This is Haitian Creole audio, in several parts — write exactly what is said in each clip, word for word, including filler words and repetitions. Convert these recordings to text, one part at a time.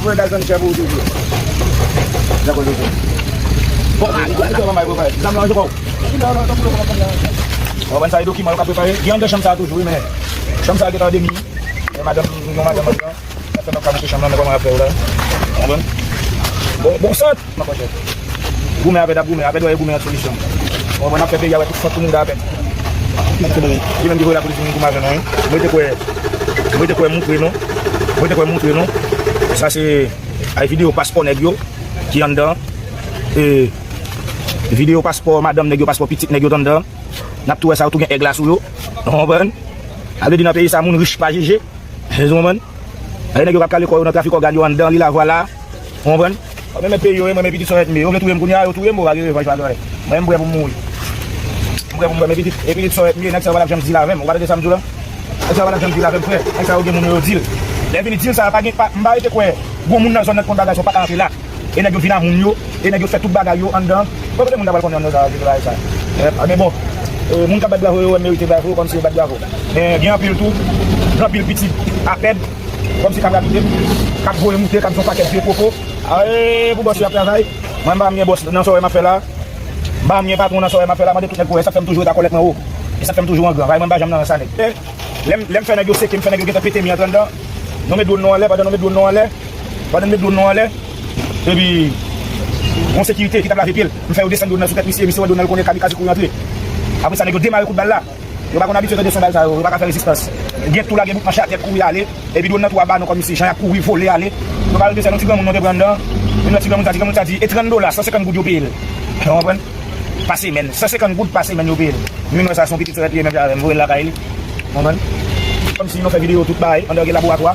Mwen gaz nan chè pou ou toujou. Dakò, toujou. Bon, a, a, a, a, zam nan, jokò. Bon, sa e dokiman yo ka prepare. Gen anndan chanm sa a toujou, wi, men chanm sa a gentan demi. Men madanm, yon madanm anndan. Sa fè n ap ka monte chanm nan, men kòman y ap fè yo la? Konprann? Bon, bon sant! Mwen konn chèf. Goumen avè dap goumen, avè dwè goumen an solisyon. Bon, mwen ap fè peyi a wè tout fòt tout moun da apèn. Li menm ki voye lapolis vin goumen avè nou, wi. Mwen te kwè, mwen te kwè moutre nou. Mwen te kwè moutre nou. Sa se ay videyo paspò nèg yo ki anndan. E videyo paspò madanm nèg yo, paspò pitit nèg yo t anndan. N ap tou wè sa yo tou gen èg la sou yo. Ou konprann? Sa vle di nan peyi sa moun rich pa jije. Ou konprann? Ay nèg yo k ap kale kò yo nan trafik ògàn yo anndan li la, vwala. Ou konprann? Mwen menm peyi yo, mwen menm pitit sòt etmi. Yo vle touye m kounye a, yo touye m, bon, pa gen revanj, pa gen anyen. Mwen, m prè pou m mouri. M prè pou m mouri, men pitit, e pitit sòt etmi, nèg sa yo pa t ap janm deal avè m. Ou pa tande sa m di w la? Nèg sa yo pa t ap janm deal avè m, frè. Nèg sa yo gen moun yo, yo deal. Lè vini deal sa, pa gen, pa, m pa rete kwè gwo moun nan zòn nan ki konn bagay sa yo pa ka antre la. E nèg yo vin a moun yo, e nèg yo fè tout bagay yo anndan. Bon, kote moun ta pral konnen anndan sa, ki bagay sa? Eh, men bon, eh, moun k ap bat bravo yo, yo merite bravo, kòmsi yo bat bravo. Men gen anpil tou, gen anpil pitit apèd, kòmsi k ap rapide, k ap voye moute, k ap di yon pakèt vye pwopo. A, eh, pou bòs yo ap travay. Mwen, m pa menm gen bòs nan sa w wè m ap fè la. M pa menm gen patwon nan sa w wè m ap fè la. Mande tout nèg pou wè, e sa k fè m toujou rete ak kòlèt mwen wo. E sa k fè m toujou an gran. Paske mwen, m pa janm nan sa nèt. Eh, lè m, lè m fè nèg yo seke m, fè nèg yo gentan pete mi an anndan. Nou met dwòn nou anlè, pandan nou met dwòn nou anlè, Pandan n met dwòn nou anlè, epi yon sekirite ki t ap lave pye l, m fè yo desann dwòn nan sou tèt misye, misye wè dwòn nan, l konnen kamikaze kouri antre. Apre sa, nèg yo demare kout bal la. Yo pa konn abitye tande son bal sa yo, yo pa ka fè rezistans. Gen tou lage bout manchè atè, kouri ale, epi dwòn nan tou aba nou kòmsi, jan y ap kouri vole ale. Nou pa rete sèl, yon ti granmoun nou te pran anndan, yon lòt ti granmoun sa di, granmoun sa di, e trant dola, san senkant goud yo peye l. Ou konprann? Pa semèn. San senkant goud pa semèn yo peye l. Moun sa se yon pitit sòt li ye menm jan avè m, voye l lakay li. Konprann? Kòmsi nou fè videyo tout bagay. Anndan gen laboratwa.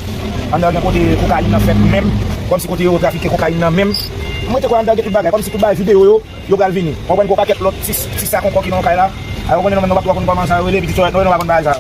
Anndan gen kote kokayin nan fèt menm. Kòmsi kote yo trafike kokayin nan menm. Mwen te kwè anndan gen tout bagay. Kòmsi tout bagay videyo yo, yo pral vini. Konprann, gen yon pakèt lòt ti, ti sak ankò ki nan yon kay la. A, ou konnen nou menm nou pa twò konn kòman sa yo rele, pitit sòt nou, nou pa konn bagay sa yo.